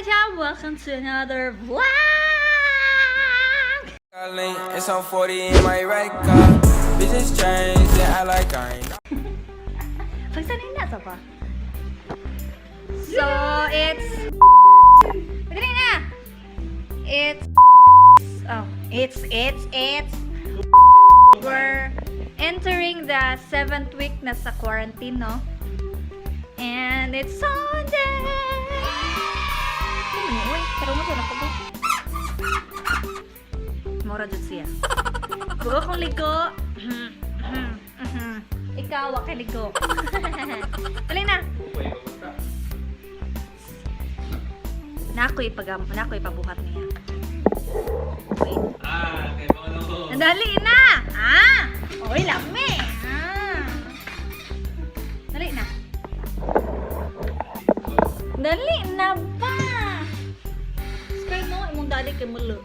Jam! Welcome to another vlog! It's on 40 in my right car. Bitches change, yeah, I like I ain't. Pagsanay na sa pa. So, it's... Pagsanay na! It's... Oh, it's... We're entering the seventh week na sa quarantine, no? And it's Sunday! Ano ni? Uy, pero mo sa ko. Mora jud siya. Bugo kong ligo. Ikaw, wa kay ligo. Dali na. Nakoy pag nakoy pabuhat niya. Wait. Ah, kay mga ko. Dali na. Ah! Oy, lami. Ah. Dali na. Dali na ba? Square mo imong dali kay mulo.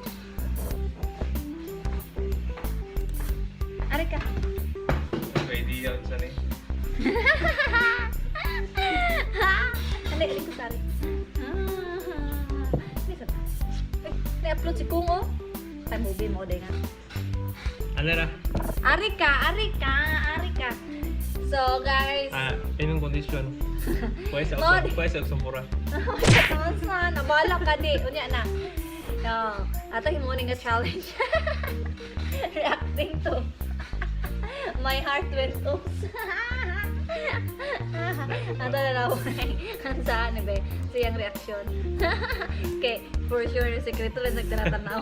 Ari ka. Pwede yan sa ni. Dali, dali ko sari. Ah. Dali sa. Ay, na-upload si Kung oh. Ay, movie mo day nga. Ano na? Ari ka, ari ka, ari ka. So, guys, Ah, imong kondisyon. Pwede sa Lord. pwede sa sumura. Sa nabala ka di. Unya na. No, ato himo ni nga challenge. Reacting to My Heart Went Oops. Ato na lang ang saan ba? Siyang reaksyon. Okay, for sure sekreto lang nagtanatanaw.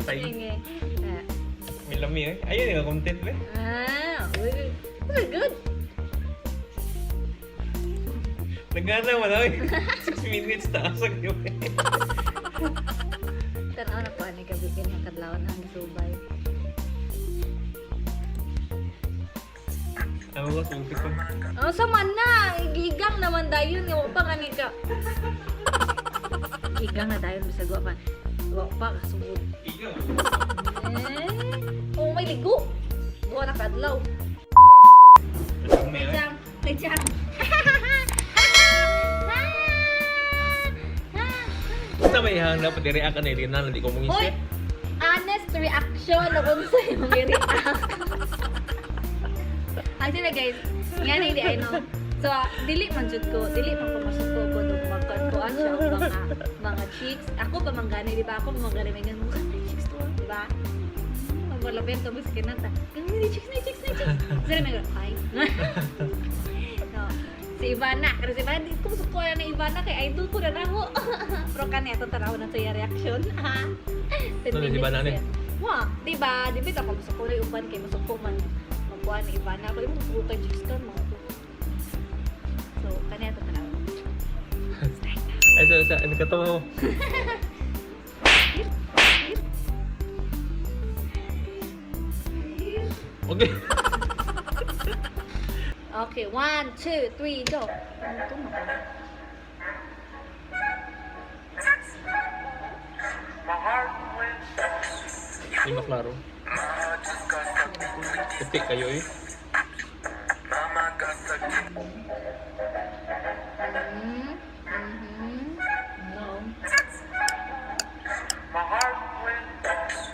Tay. Sige. Ah. May lami eh. Ayun yung content be. Ah, uy, this is good. Nagana man oy. 6 minutes ta sa kayo. Tanaw na po ani gabi kini ang kadlawon ang gisubay. Ano ko sulti ko. Ano sa man na, gigang naman dayon nga wa pa kani ka. Gigang na dayon bisag wa pa. Wa pa kasugod. Ikaw. Eh, oh may ligo. Duha na kadlaw. Lami eh. Jam, may jam. Sa may hang dapat i-react ka na rin na di ko mong Hoy, isip. Honest reaction na kung sa imong i-react. Actually guys, nga na hindi I know. So, dili man jud ko, dili man ko masuko ko nung magkuan siya og mga chicks. Ako pa man gani, di ba? Ako pa man gani may ganun mga chicks to, di ba? Magmalapit ka mas kinata. Ganun ni chicks na chicks na chicks. Sila may ganun, ay. No. Si Ivana, pero si Ivana, di ko masuko na na Ivana kay idol ko na nako. Pero kani atong tanaw na sa iya reaction. 10 Ano, si minutes Ivana ni? siya. Wa, di ba? Di ba ako masuko na uban kay masuko man. Magkuan ni Ivana ako imong masuko kay chicks kan mga to. So, kani atong tanaw. Ay sa ano katawa mo. Okay. Okay, one, two, three, go. Ano to, mga? Di maklaro. Puti kayo eh. No.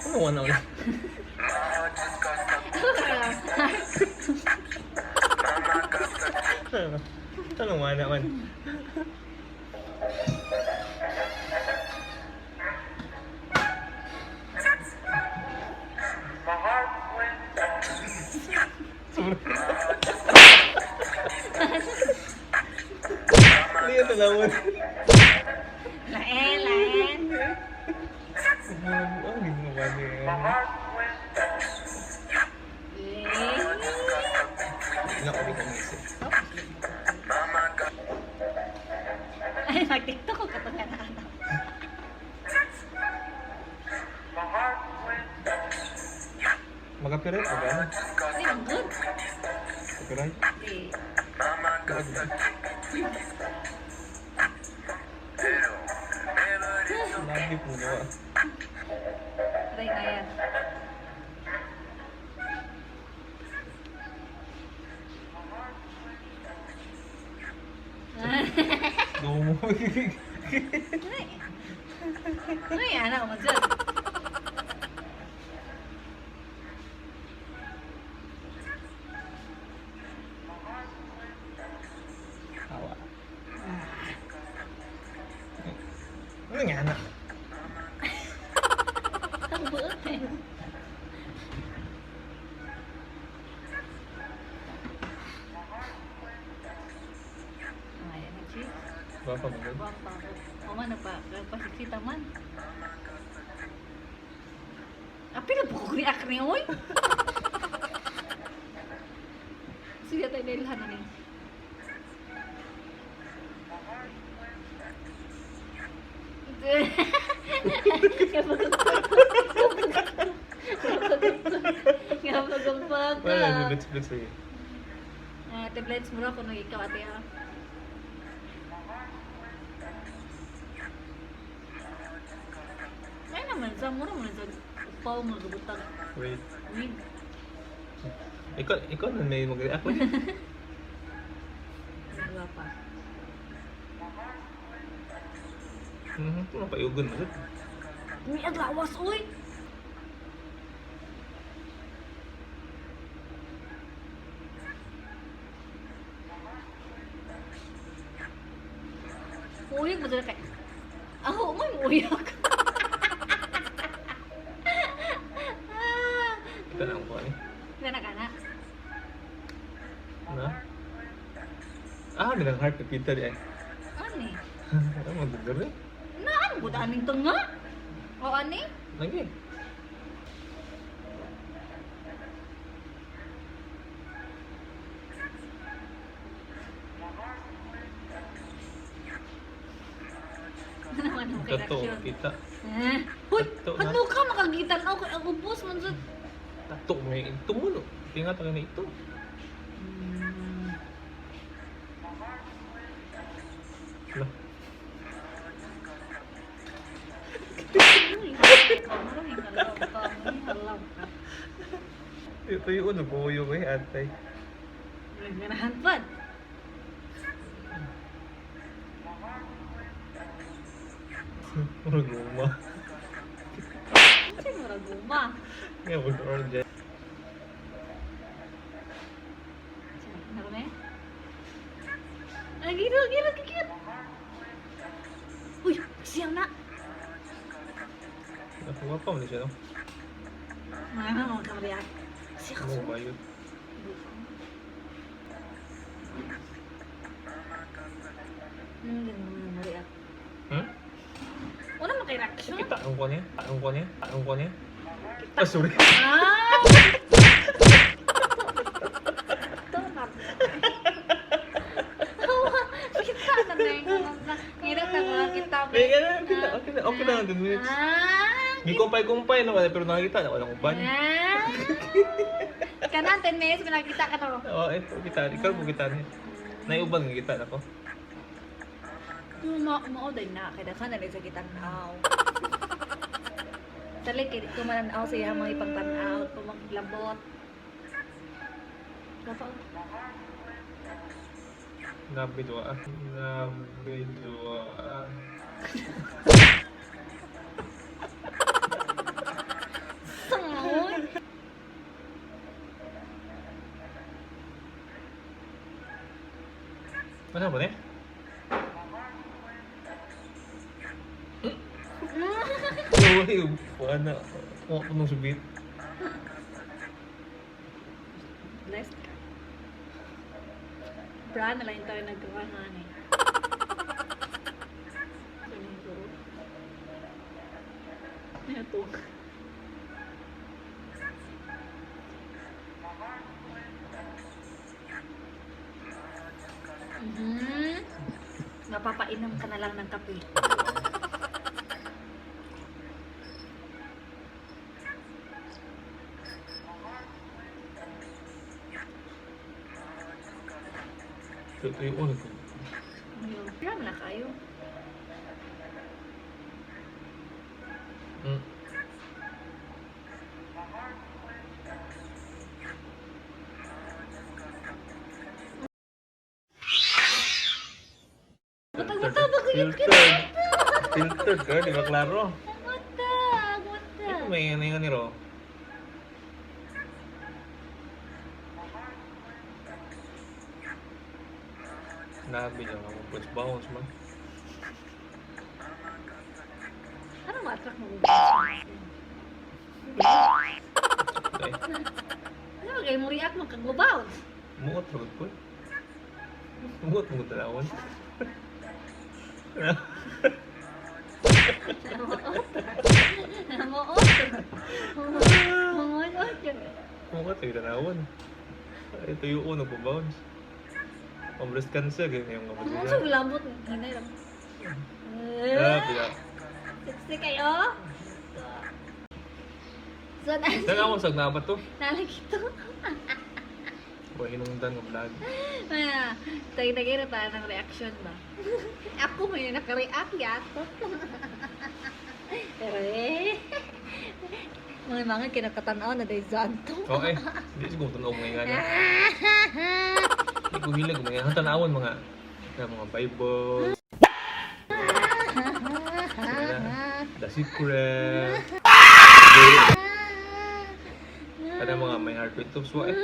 Ano wala ulit? Ano wala man? Sobrang. Hindi yan nalaman. Lain, lain. Oh, hindi mo ba niya? Eh. Naku, hindi ko maisip. Ay, nag-TikTok ko katong anak. Mag-copyright pa ba? Hindi, man good. Copyright? Di. Lagi po gawa. Aray na yan. Dong. Ay, anak mo dyan. Awa. Ano nga na? Ang buot eh. Ay, ano, chicks? Baka mo gud. Guwapa ako. O man, nagpasiksita man. Ah, pero po ko react ni oy. Sige tayo nilhan na ni. Kapag Wala, blitz blitz eh. Ah, tablets mo ra kuno ikaw ate ah. Ay naman sa mura man sa upaw nga gabutang. Wait. Wig. Ikaw na may mag-react. Nagwapa. Mhm, ito na payugon mo. Uy, ang lawas uy. Uyag ba kay? Ako man uyag. Ah, Kita na ang kuha eh. Kana kana. Na? Ah, nilang heart na kita di ay. Ani? Ano magdugar eh? Naan gud aning tunga? O ani? Lagi. Ano naman ang Tato, reaksyon? kita. Eh, Huy, Tato na. ano ka makagitan ako ang ubos man sa Tato may ito mo no. Tinga tayo na ito. Lah. Ito yung ano, buyo ko eh, atay. Ganahan pa. Murag guma. Kasi murag guma. Nga, mag-order. Ano na? Ay, giro, giro, giro. Uy, siyang na. Nakuha pa mo na siya, no? Mga mga kamariak. Siya Ano ba yun? Ganun mo react. Hmm? Una mo kay reaction. Kita, ang kuha niya? Ang kuha niya? Ang kuha niya? Ah, sorry. Ah! Ito na. Kita na na yung Hirap na mga kita. Eh, okay na, okay na, okay na, 10 minutes. Ah! Gikumpay-kumpay naman, pero nakikita na walang uban. Ah! Kanan, 10 minutes, may nakita ka na. Oo, ito, kita. Ikaw po kita niya. Naiuban nga kita na ko. Mao din na, kaya ka na sa kitang aw. Talik, kaya ko mananaw sa iyang mga ipangtanaw, pumaglabot. Dapat, Nabidwa. Nabidwa. Sangon! Ano ba niya? Uy, wala. Kuha ko nung subit. Blessed ka. Bra na lang tayo naggawa nga eh. Ano yung guro? Ito. Mhm. Mapapainom ka na lang ng kape. Ito yung ulo ko. Ayun. Ram na kayo. Matag-mata ba ko yun? Filtered. Filtered ka, di ba klaro? Mata, mata. Ito may ano yun ni Ro. Sinabi niya nga mo bounce man. Ano ma-attract mo? Okay. Ano ba kayo mo react mo kag bounce? Muot ra ko. Muot mo talawon. Namuot. Namuot. Muot ra talawon. Ay tuyo ko nagpo-bounce. Ang breast cancer ganyan yung Ano kapatid. sa lambot? Hinay lang. Ah, pila. Sexy kayo? So, Saan ako sa nabat to? nalagi to. Wa hinungdan nga vlog. Maya, tagitagay na tayo ng reaction ba? Ako may nakareact yato. Pero eh, mga mga kinakatanaw na dahil zanto. Okay. Hindi siguro tanaw mga nga niya. Hindi ko hilag mga tanawon mga mga mga Bible. The Secret. Kada mga may heart rate to eh.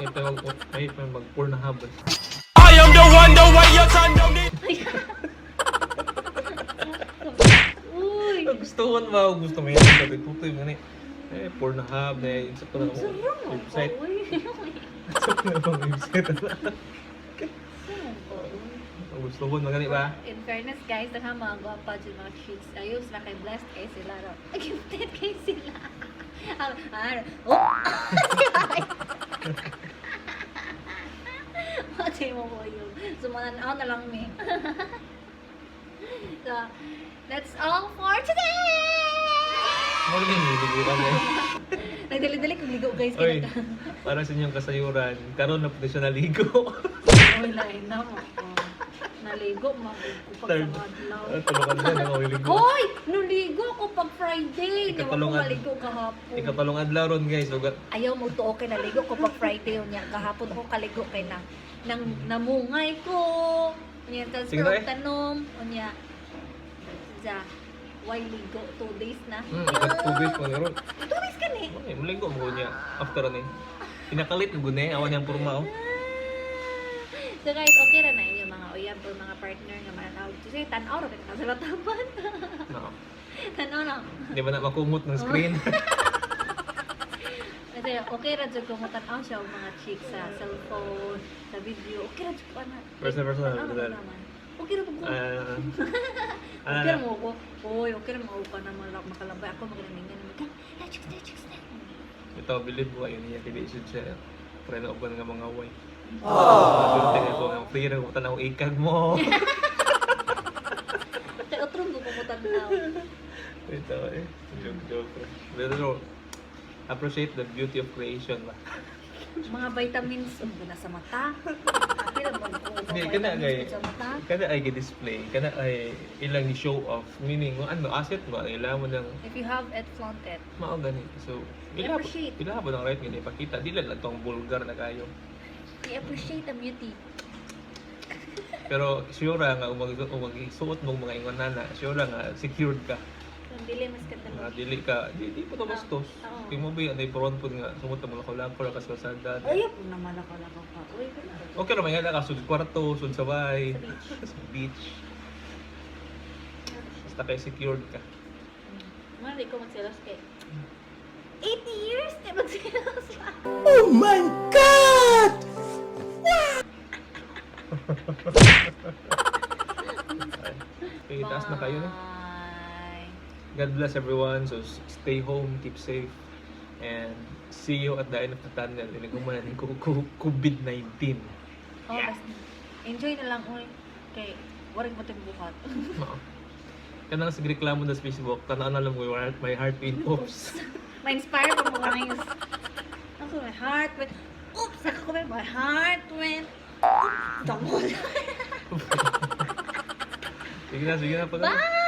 May pa mag may pa mag porn na habon. I am the one, the way your son don't need. Uy! Gustuhan ba? Gusto mo yan. Sabi tutoy mo ni. Eh, porn hub na eh. Sa ko na Sarap mo website. uy. Sa ko na akong website. Gusto ko magani ba? In fairness guys, daghang mga gwapa dyan mga chicks. Ayos na kay blessed kay sila. No? Gifted kay sila. Ah, ah, oh! Matay mo po yun. Sumananaw na lang me. So, that's all for today! Mo rin niligo ka na. Nagdali-dali kong ligo guys. Oy, para sa inyong kasayuran, karon na pud siya naligo. Oy, lain na mo. Naligo, magugo pag Third. sa adlaw. Tulungan na nang ligo. Hoy! Nuligo ako pag Friday. Di ba ko maligo kahapon? Ikatulong adlaw ron guys, ugat. Ayaw mo tuo kay naligo ko pag Friday unya. Kahapon ako kaligo kay na nang namungay ko. Unya tas Sige na eh. tanom unya. Sa why ligo 2 days na. 2 days pa ron. 2 days ka ni. Ay, muligo mo niya after ni. Pinakalit mo gune, awan niyang porma oh. So guys, okay ra na inyo mga uyab or mga partner nga mananaw. Kasi tan-aw ra ka sa lataban. No. Tan-aw na. Di ba na makumot ng screen? Kasi okay ra jud kung tan-aw siya og mga chicks sa cellphone, sa video. Okay ra jud ko ana. Personal, personal, Tan-aw ra personal. naman. Okay ra pud ko. Ah, Okay ra mo ko. Oy, okay ra mo ko na makalabay ako magringingan naman ka. Ah, chicks na, chicks na. Ito, bilib mo ayun niya kay di siya. Pre na uban nga mga way. Aww. Sulti ko nga free ra ko tanaw ikag mo. Kay otro ko ko tan-aw. Ito eh. Joke joke. Pero appreciate the beauty of creation ba. Mga vitamins um na sa mata. Apil mo ko. Hindi, kana vitamins kay sa mata. kana ay gi-display, kana ay ilang i-show off, meaning kung ano asset ba ila mo nang If you have it, flaunt it. mao gani. So, ila Appreciate. ila ba ng right nga ipakita dili lang tong vulgar na kayo. I-appreciate ang beauty. Pero sure nga umag umag suot mong mga ingon nana, sure nga secured ka. Kung dili mas Nga kadalo. dili ka, di pa to bastos. Oo. Kay mo ba anay pron pud nga sumot mo lakaw ra kas kalsada. Ayaw po naman ako lakaw ka. Uy, kana. Okay ra may nga ka sud kwarto, sud sa bahay, Sa beach. sa beach. Basta kay secured ka. Mga di ko magselos kay 80 years di magselos pa. Oh my God! Okay, taas na kayo na. Bye. God bless everyone. So stay home, keep safe, and see you at the end of the tunnel. Iniguman natin COVID-19. Oh, basta enjoy na lang uy kay waring mo tayong buhat. Oo. Kanang sa reklamo na sa Facebook, tanaw na lang mo, my heart pain, oops. Ma-inspire pa mo guys. Ako my heart went oops, ako my heart went oops. Damo. Sige na, pag Bye!